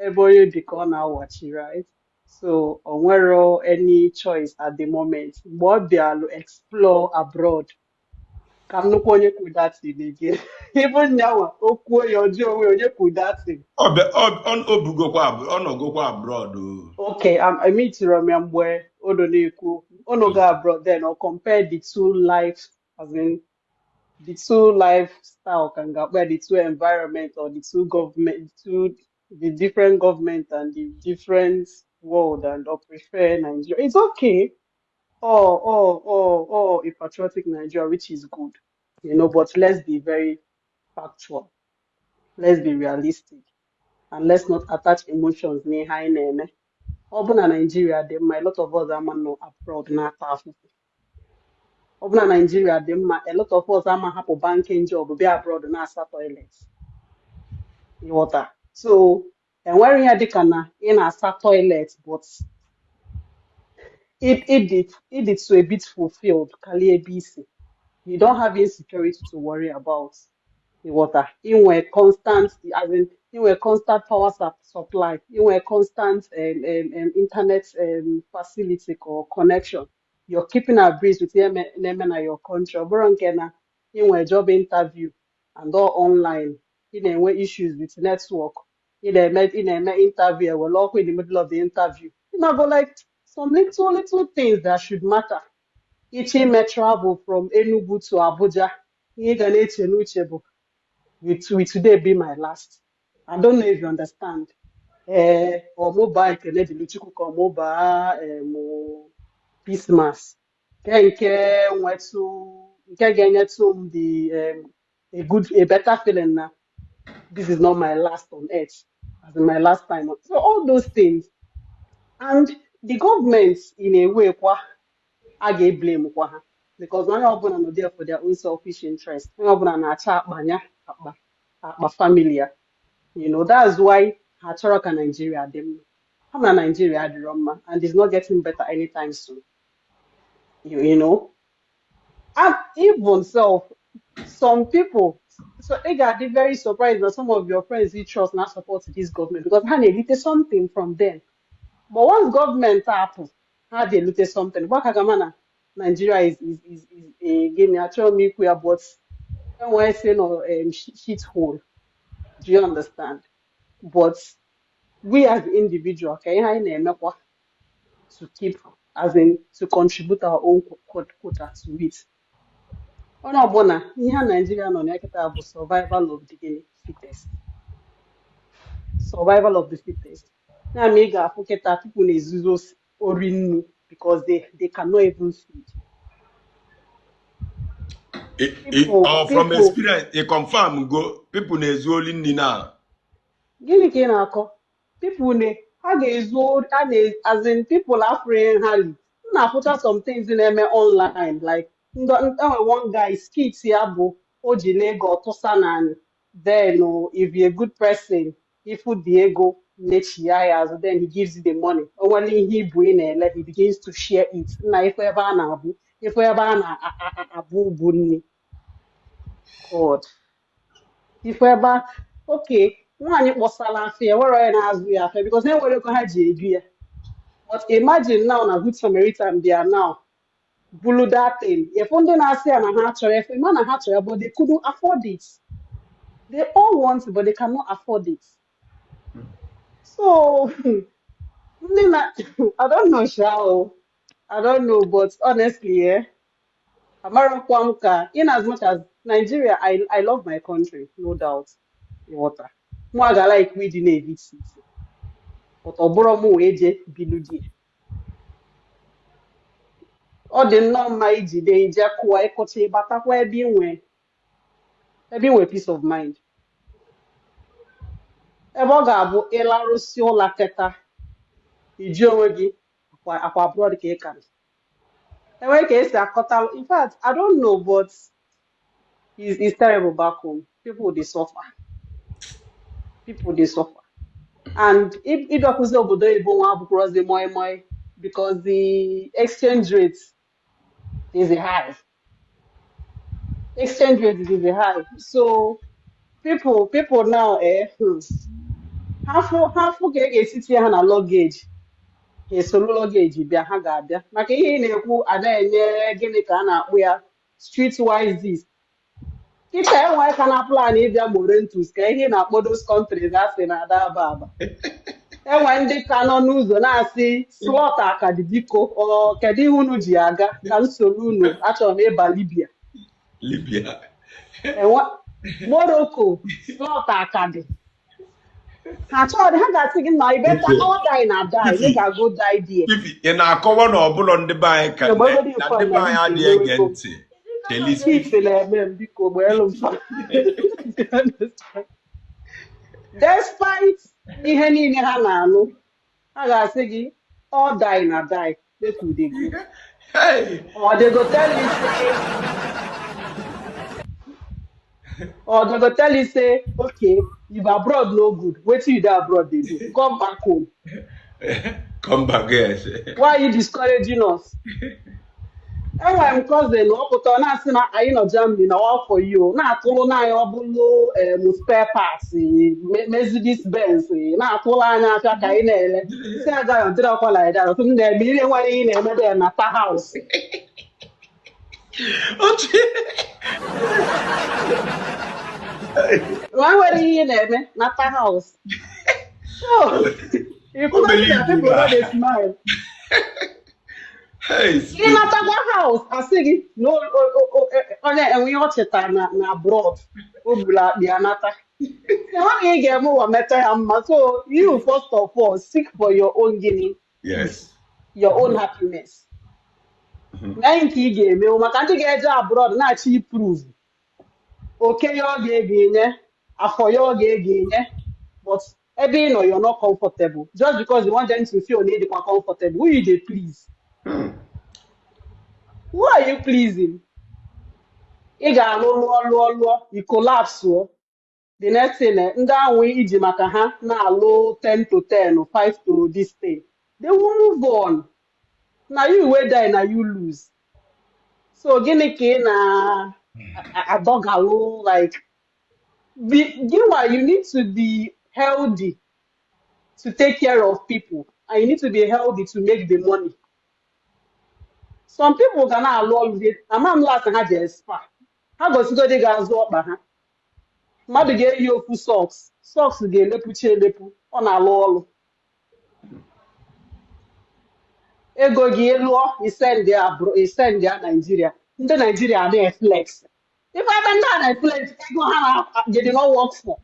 Ebe onye dị ka ọ na-awachi, right? So o nwero any choice at the moment. Mgbe ọ bịalụ explore abroad, ka m nụkwa onye kwuru that thing again. Even nyawa, o kwuo ya ọjọọ onwe onye kwuru that thing. Ọ bịa ọ bugokwa ọ nọgokwa abroad o. Okay, I meet m ya mgbe unu na-ekwu okwu. Unu go abroad then or compare the two lives, as in the two lifestyle can go where the two environment or the two government, two the different government and the different world and or prefer Nigeria. It's okay. Oh, a patriotic Nigeria, which is good, but let's be very factual. Let's be realistic. And let's not attach emotions n'ihe anyị na-eme. Ọ bụ na Nigeria dị mma, a lot of us ama nọ abroad na-ata afụfụ. Ọ bụ na Nigeria dị mma, a lot of us ama hapụ banking job bịa abroad na-asa toilet. Ịghọta? So, enwere ihe dịka na ị na-asa toilet, but it to a bit fulfilled karịa ebe isi. You don't have insecurity to worry about. Ịghọta? Inwe constant, as in, inwe constant power supply, inwe constant internet facility or connection. You're keeping abreast with ihe na-eme na your country. Ọ bụrụ nke na inwe job interview and all online, ị na-enwe issues with network, ị na-eme interview, ewere ọkụ in the middle of the interview. You know, go like some little little things that should matter. Iche ime travel from Enugu to Abuja, ihe ị ga na-eche n'uche bụ, will today be my last? I don't know if you understand. Ee, ọmụba ekele dịrị Chukwu ka ọmụba Peace Mass. Nke nwetụ nke ga-enyetụ m the a good a better feeling na this is not my last on earth, as in my last time. So all those things and the government in a way kwa a ga-eblame kwa ha because onye ọbụla nọ there for their own selfish interest. Onye ọbụla na-acha akpa ya akpa akpa family ya. That's why ha chọrọ ka Nigeria dị mma. Ha na Nigeria adịrọ mma and it's not getting better anytime soon. And even self, some people, so ị ga-adị very surprised that some of your friends you trust now support this government because ha na-elite something from them. But once government apụ, ha ga-elite something. Gbaka gama na Nigeria is a gịnị achọrọ m ikwu ya, but enwee sị nọ shit hole. Do you understand? But we as individual, ka ihe anyị na-emekwa to keep, as in to contribute our own quota to it. Onye ọbụla ihe a Nigeria nọ na ya kịta bụ survival of the gịnị? Fittest. Survival of the fittest. Ya ma ị ga-afụ kịta people na-ezuzo ori nnu because they cannot even feed. People Or from people experience, you confirm go people na-ezu ori nri na. Gịnị ka ị na-akọ? People na ha ga-ezu ori a na as in people afụrụ ha li. M na-afụcha some things na-eme online like ndị enwe one guy skit ya bụ o ji ego ọtụsa naanị, then oh, if you're a good person, ifu the ego nechia ya azụ, then he gives you the money. O nwere ihe ibu ị na-ele, he begins to share it. Na ifu ebe a na-abụ ifu ebe a na-abụ ubu nri. God, ifu ebe a okay, nwaanyị kpọsara afịa enwere onye na-azụ ya afịa because ha enwere ego ha ji ebi ya. But imagine now na Good Samaritan bịa now bulu that thing. If ndị na-asị ya na ha chọrọ efe ma na ha chọrọ ya, but they couldn't afford it. They all want it, but they cannot afford it. So ndị na I don't know sha o. I don't know, but honestly, yeah, amarakwa m ka in as much as Nigeria, I love my country, no doubt. Ịghọta? Mụ aga like ịdị na-evisit, but ọ bụrụ mụ wee jee bilu die. Ọ dị nnọọ mma ijide ije kụọ ịkụcha ịbatakwa ebe ị nwe peace of mind. Ebe ọ ga-abụ ịlarụsi ụla keta iji onwe gị akwa akwa abroad ka ị ka nọ. Enwere ka esi akọta. In fact, I don't know, but it's terrible back home. People dey suffer. People dey suffer. And ịbịakwuzi obodo oyibo nwa abụkwụrọzi moi moi because the exchange rate is high. Exchange rate is high. So people now, eh, Ha fụ ka e ga-esi tinye ha na luggage, ha esoro luggage bịa. Ha ga-abịa maka ihe ị na-ekwu ada enye. Gịnị ka a na-akpụ ya? Streetwise this kịta enwe ka na plan ịbịa Mauritius, ka ihe ị na-akpọ those countries asị na ada aba aba. Enwe ndị ka nọ n'ụzọ na-asị slot akadi, biko, ọ kedu ihe unu ji aga ka m soro unu? Achọrọ m ịba Libya. Libya. Enwe Morocco, slot akadi. Ha chọrọ, ha ga-asị gị na I better all die na die. Fifi. Make I go die there. Fifi, ị na-akọwa na ọbụlọ ndị be anyị ka Egbegodi na ife ndị be na anyị ike adịghị ege ewego. ntị. Chelis. Heat na-eme m, biko gbeelu m fa. Despite ihe niile ha na-anụ, ha ga-asị gị all die na die, make we dey go. Hey! Or they go tell you say, okay, if abroad no good, wetin you dey abroad dey do? Come back home. Come back, yes. Why are you discouraging us? Enwere m cousin, ọ pụta, ọ na-asị na anyị nọ Germany na all for you, na-atụrụ na anyị ọ bụlụ spare parts, Mercedes Benz, na-atụrụ anyị afịa ka anyị na-ele si agaghị ọdịrọkwa like that. Ọtụtụ na-eme ihe nwere ihe na-eme there na ta house. Oche. Nwa nwere ihe ị na-eme na ta house. So O mere ifugosi na ibu people na. no dey smile. Hey, Ị Spirit. natakwa house, asị gị na onye enwe ihe ọ chetara na abroad o buru akpa ya nata. Ọ na ị ga-eme ụwa meta ya mma. So you first of all seek for your own gịnị? Peace, your own happiness. Mee nke ị ga-eme maka ndị ga-eje abroad na-achọ iprove oke ya ọ ga-ege enye afọ ya ọ ga-ege enye, but ebe ị nọ, you're not comfortable, just because you want them to feel na ịdịkwa comfortable. Who you dey please? Who are you pleasing? Ị ga-alụ, lụọ, lụọ, lụọ, you collapse o. The next thing, ndị ahụ iji maka ha na-alụ 10 to 10, 5 to this thing, they will move on. Na you wey die, na you lose. So gịnị ka ị na-adọgalụ? Like be gịnwa, you need to be healthy to take care of people, and you need to be healthy to make the money. Some people ga na-alụ ọrụ dị ama m last ha ji spa, ha gosigodi ga-azụ ọkpa ha. Mmadụ ga-eyi ofu socks, socks ga-elepụcha elepụ, ọ na-alụ ọrụ. Ego gị lụọ, isend ya Naijiria, ndị Naijiria na-eflex. Ife ebe ndị a na-eflex ego ha na they did not work for.